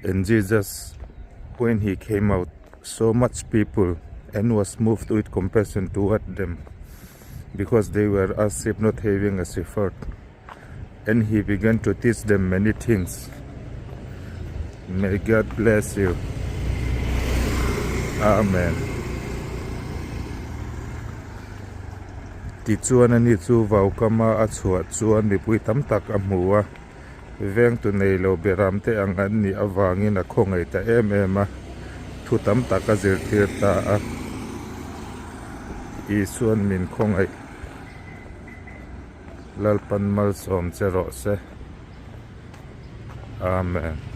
And Jesus when he came out saw much people and was moved with compassion toward them because they were as sheep not having a shepherd and he began to teach them many things. May God bless you. Amen. Tichuan ani chu vaukama a chhuah chuan mipui tam tak a hmu a, vengtu nei lo beram te ang an nih avangin a khawngaih ta em em a, thu tam tak a zirtir ta a. Isuan min khawngaih. Lalpan malsawm che rawh se. Amen.